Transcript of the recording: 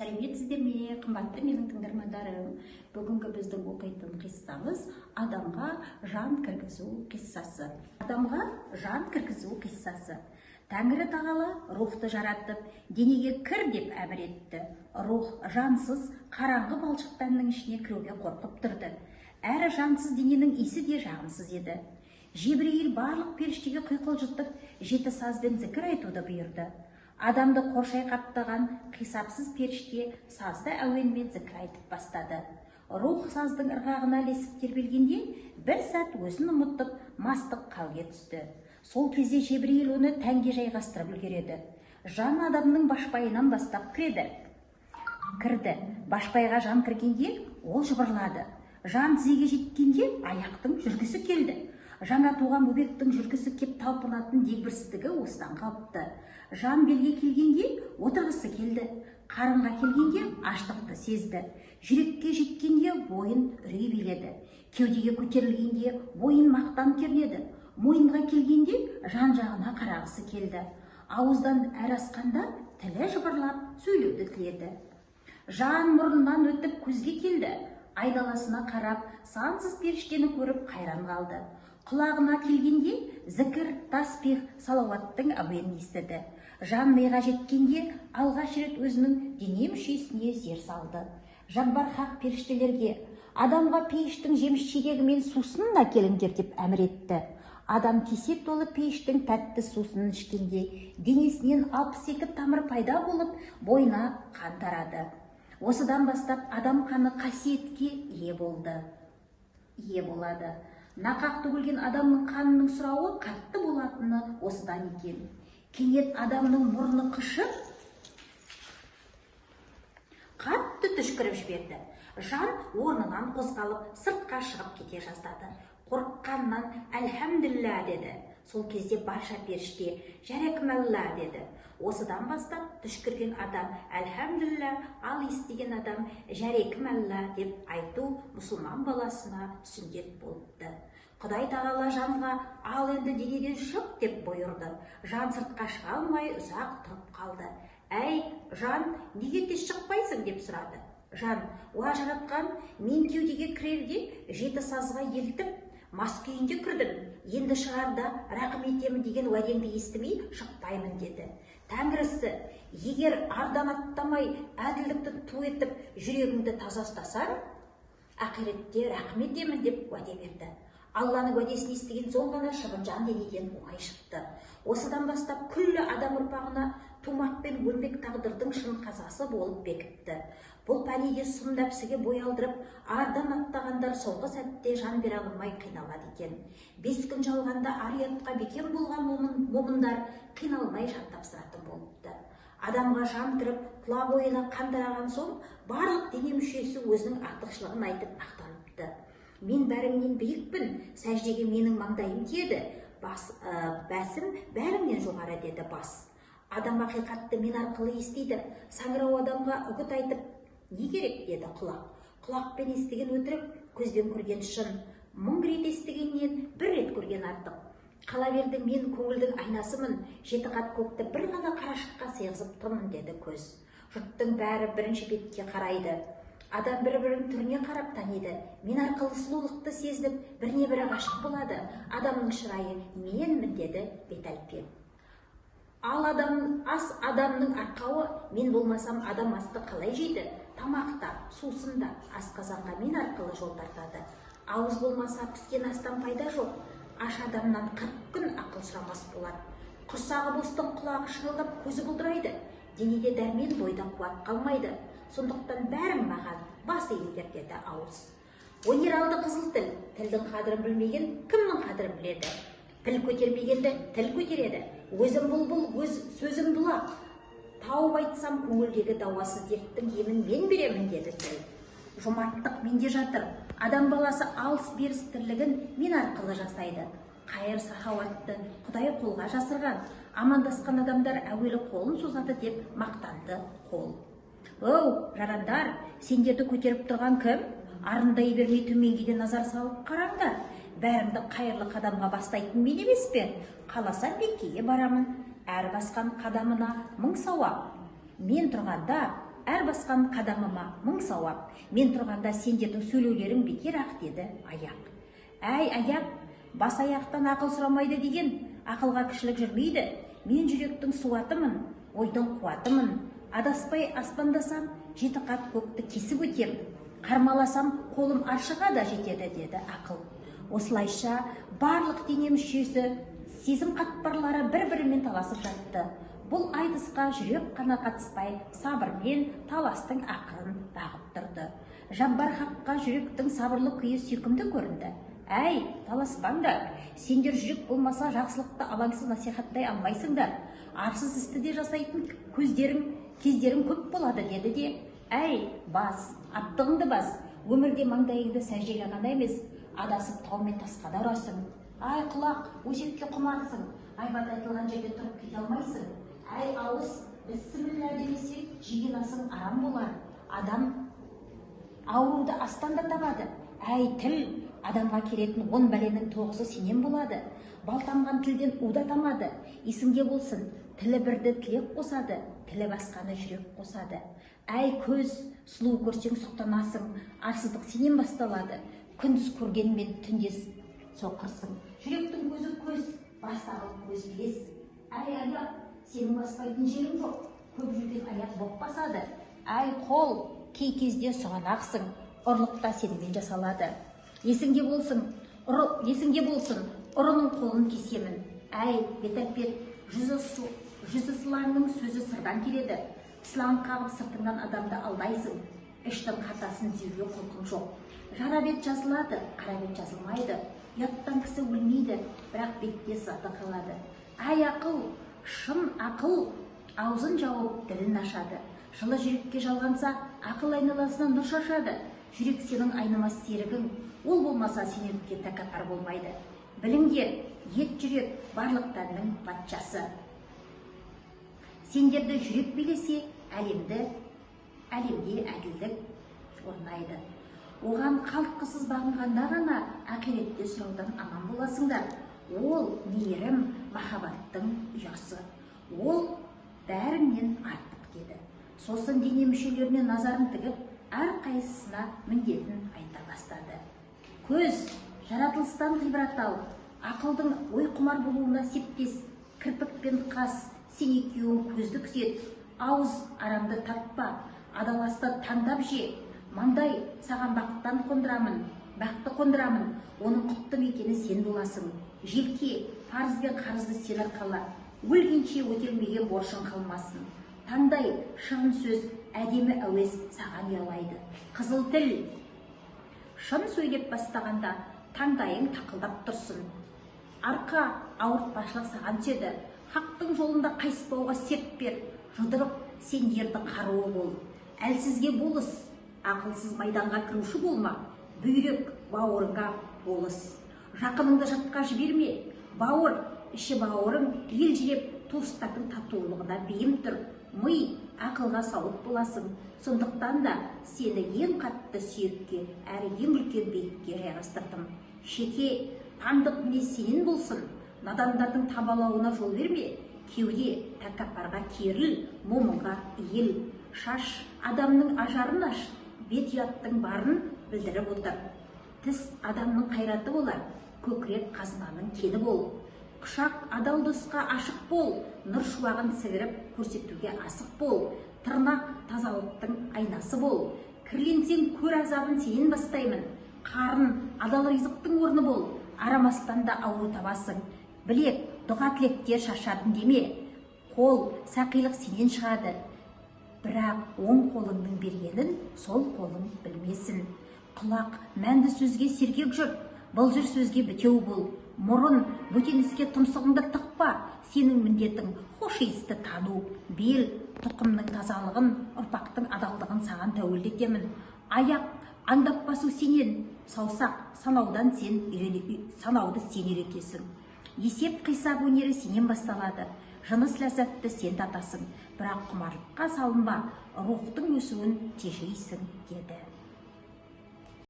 Сәлеметсіздер ме, қымбатты менің тыңдармандарым! Бүгінгі біздің оқитын қиссамыз – адамға жан кіргізу қиссасы. Адамға жан кіргізу қиссасы. Тәңірі тағала рухты жаратып, денеге кір деп әмір етті. Рух жансыз қараңғы балшық тәннің ішіне кіруге қорқып тұрды. Әрі жансыз дененің иісі де жағымсыз еді. Жебірейіл барлық періштеге құйқылжытып, жеті сазбен зікір айтуды бұйырды. Адамды қоршай қаптаған қисапсыз періште сазды әуенмен зікір айтып бастады. Рух саздың ырғағына ілесіп тербелгенде, бір сәт өзін ұмытып, мастық халге түсті. Сол кезде Жебірейіл оны тәнге жайғастырып үлгереді. Жан адамның башпайынан бастап кірді. Башпайға жан кіргенде, ол жыбырлады. Жан тізеге жеткенде, аяқтың жүргісі келді. Жаңа туған бөбектің жүргісі кеп талпынатын дегбірсіздігі осыдан қалыпты. Жан белге келгенде, отырғысы келді. Қарынға келгенде, аштықты сезді. Жүрекке жеткенде, бойын үрей биледі. Кеудеге көтерілгенде, бойын мақтан кернеді. Мойынға келгенде, жан жағына қарағысы келді. Ауыздан әр асқанда, тілі жыбырлап сөйлеуді тіледі. Жан мұрнынан өтіп, көзге келді. Айналасына қарап, сансыз періштені көріп, қайран қалды. Құлағына келгенде, зікір, таспих, салауаттың әуенін естіді. Жан миға жеткенде, алғаш рет өзінің дене мүшесіне зер салды. Жаббар Хақ періштелерге: «Адамға пейіштің жеміс жидегі мен сусынын әкеліңдер», – деп әмір етті. Адам кесе толы пейіштің тәтті сусынын ішкенде, денесінен 62 тамыр пайда болып, бойына қан тарады. Осыдан бастап адам қаны қасиетке ие болды, ие болады. Нақақ төгілген адамның қанының сұрауы қатты болатыны осыдан екен. Кенет адамның мұрны қышып, қатты түшкіріп жіберді. Жан орнынан қозғалып, сыртқа шығып кете жаздады. Қорыққаннан «Әлхамдүліллә» деді. Сол кезде барша періште «Жарәкімәллә» деді. Осыдан бастап түшкірген адам «Әлхамдүліллә», ал естіген адам «Жарәкімәллә» деп айту мұсылман баласына сүннет болыпты. Құдай тағала жанға: «Ал енді денеден шық», – деп бұйырды. Жан сыртқа шыға алмай, ұзақ тұрып қалды. «Әй, жан, неге тез шықпайсың?» – деп сұрады. Жан: «Уа, Жаратқан, мен кеудеге кірерде жеті сазға елтіп, мас күйінде кірдім. Енді шығарда рақым етемін деген уәдеңді естімей шықпаймын», – деді. Тәңірісі: «Егер ардан аттамай, әділдікті ту етіп, жүрегіңді таза ұстасаң, ақиретте рақым етемін», – деп уәде берді. Алланың уәдесін естіген соң ғана шыбын жан денеден оңай шықты. Осыдан бастап күллі адам ұрпағына тумақ пен өлмек тағдырдың шын қазасы болып бекіпті. Бұл пәниде сұм нәпсіге бой алдырып, ардан аттағандар соңғы сәтте жан бере алмай қиналады екен. 5 күн жалғанда ар ұятқа бекем болған момындар қиналмай жан тапсыратын болыпты. Адамға жан кіріп, тұла бойына қан тараған соң, барлық дене мүшесі өзінің артықшылығын айтып мақтаныпты: «Мен бәріңнен биікпін, сәждеге менің маңдайым тиеді, бас, бәсім бәріңнен жоғары», – деді бас. «Адам ақиқатты мен арқылы естиді, саңырау адамға үгіт айтып не керек?» – деді құлақ. «Құлақпен естіген өтірік, көзбен көрген шын. Мың рет естігеннен бір рет көрген артық. Қала берді, мен көңілдің айнасымын, жеті қат көкті бір ғана қарашыққа сыйғызып тұрмын», – деді көз. «Жұрттың бәрі бірінші бетке қарайды. Адам бір бірінің түріне қарап таниды. Мен арқылы сұлулықты сезініп, біріне бірі ғашық болады. Адамның шырайы менмін», – деді бет әлпет. «Ал адам, ас адамның арқауы. Мен болмасам, адам асты қалай жейді? Тамақ та, сусын да асқазанға мен арқылы жол тартады. Ауыз болмаса, піскен астан пайда жоқ. Аш адамнан 40 күн ақыл сұрамас болады. Құрсағы бостың құлағы шыңылдап, көзі бұлдырайды. Денеде дәрмен, бойда қуат қалмайды. Сондықтан бәрің маған бас иіңдер», – деді ауыз. Өнер алды қызыл тіл: «Тілдің қадірін білмеген кімнің қадірін біледі? Піл көтермегенді тіл көтереді. Өзім бұлбұл, өз сөзім бұлақ. Тауып айтсам, көңілдегі дауасыз дерттің емін мен беремін», – деді тіл. «Жомарттық менде жатыр. Адам баласы алыс беріс тірлігін мен арқылы жасайды. Қайыр сахауатты Құдай қолға жасырған. Амандасқан адамдар әуелі қолын созады», – деп мақтанды қол. «Оу, жарандар, сендерді көтеріп тұрған кім? Арындай бермей, төменге де назар салып қараңдар. Бәріңді қайырлы қадамға бастайтын мен емес пе? Қаласам, Меккеге барамын. Әр басқан қадамына мың сауап. Мен тұрғанда Әр басқан қадамыма мың сауап. Мен тұрғанда сендердің сөйлеулерің бекер-ақ, деді аяқ. Әй, аяқ, бас аяқтан ақыл сұрамайды деген, ақылға кішілік жүрмейді. Мен жүректің суатымын, ойдың қуатымын. Адаспай аспандасам, жеті қат көкті кесіп өтем. Қармаласам, қолым аршыға да жетеді, деді ақыл. Осылайша барлық дене мүшесі, сезім қатпарлары бір-бірімен таласып жатты. Бұл айтысқа жүрек қана қатыспай, сабырмен таластың ақырын бағып тұрды. Жаббар хаққа жүректің сабырлы күйі сүйкімді көрінді. Әй, таласпаңдар, сендер жүрек болмаса жақсылықты алаңсыз насихаттай алмайсыңдар. Арсыз істі де жасайтын көздерің, кездерің көп болады, деді де. Әй, бас, аптығыңды бас, өмірде маңдайыңды сәждеге ғана емес, адасып тау мен тасқа да ұрасың. Ай, құлақ, өсекке құмарсың, ғайбат айтылған жерде тұрып кете алмайсың. Әй, ауыз, бісміллә демесең, жеген асың арам болар. Адам ауруды астан да табады. Әй, тіл, адамға келетін 10 бәленің 9-ы сенен болады. Бал тамған тілден у да тамады. Есіңде болсын, тілі бірді тілек қосады, тілі басқаны жүрек қосады. Әй, көз, сұлу көрсең сұқтанасың, арсыздық сенен басталады. Күндіз көргенмен түнде соқырсың. Жүректің көзі көз, бастағы көз білес. Әй, аяқ, сенің баспайтын жерің жоқ, көп жүрген аяқ боқ басады. Әй, қол, кей кезде сұғанақсың, ұрлық та сенімен жасалады. Есіңде болсын, есіңде болсын, ұрының қолын кесемін. Әй, бетәпет, жүзі сылаңның сөзі сырдан келеді. Сылаң қағып сыртыңнан адамды алдайсың. Іштің қатасын түзеуге құлқың жоқ. Жара бет жазылады, қара бет жазылмайды. Ұяттан кісі өлмейді, бірақ бетте сызаты қалады. Әй, ақыл, шын ақыл аузын жауып тілін ашады. Жылы жүрекке жалғанса, ақыл айналасына нұр шашады. Жүрек сенің айнымас серігің, ол болмаса сенен тәкаппар болмайды. Біліңдер, ет жүрек барлық тәннің патшасы. Сендерді жүрек билесе, әлемде әділдік орнайды. Оған қалтқысыз бағынғанда ғана ақиретте сұраудан аман боласыңдар. Ол мейірім, махаббаттың ұясы. Ол бәрінен артық, деді. Сосын дене мүшелеріне назарын тігіп, әрқайсысына міндетін айта бастады. Көз, жаратылыстан ғибрат ал, ақылдың ой құмар болуына септес, кірпік пен қас, сен екеуің көзді күзет, ауыз арамды татпа, адаласты таңдап же. Маңдай, саған бақыттан қондырамын, бақты қондырамын, оның құтты мекені сен боласың. Желке, парыз бен қарызды сен арқала, өлгенше өтелмеген борышың қалмасын. Таңдай, шырын сөз, әдемі әуез саған ұялайды. Қызыл тіл, шын сөйлеп бастағанда таңдайың тақылдап тұрсын. Арқа, ауыртпашылық саған түседі. Хақтың жолында қайыспауға серт бер. Жұдырық, сен ердің қаруы бол. Әлсізге болыс, ақылсыз майданға кіруші болма. Бүйрек, бауырыңа болыс. Жақыныңды жатқа жіберме. Бауыр, іші бауырың елжіреп, туыстардың татулығына бейім тұр. Ми, ақылға сауыт боласың. Сондықтан да сені ең қатты сүйекке, әрі ең үлкен бейітке жайғастырдым. Шеке, паңдық мінез сенен болсын. Надандардың табалауына жол берме. Кеуде, тәкаппарға керіл, момынға иіл. Шаш, адамның ажарын аш, бет ұяттың барын білдіріп отыр. Тіс адамның қайраты болар, көкірек қазынаның кені бол. Құшақ, адал досқа ашық бол, нұр шуағын сіңіріп көрсетуге асық бол. Тырнақ, тазалықтың айнасы бол. Кірленсең көр азабын сенен бастаймын. Қарын, адал ризықтың орны бол. Арамастан да ауру табасың. Білек, дұға тілектер шаршадым деме. Қол, сақилық сенен шығады. Бірақ оң қолыңның бергенін сол қолың білмесін. Құлақ, мәнді сөзге сергек жүр, былжыр сөзге бітеу бол. Мұрын, бөтен іске тұмсығыңды тықпа, сенің міндетің хош иісті тану. Бел, тұқымның тазалығын, ұрпақтың адалдығын саған тәуелді етемін. Аяқ, аңдап басу сенен, саусақ, санауды сен үйретесің. Есеп қисап өнері сенен басталады. Жыныс ләззатты сен татасың, бірақ құмарлыққа салынба, рухтың өсуін тежейсің, деді.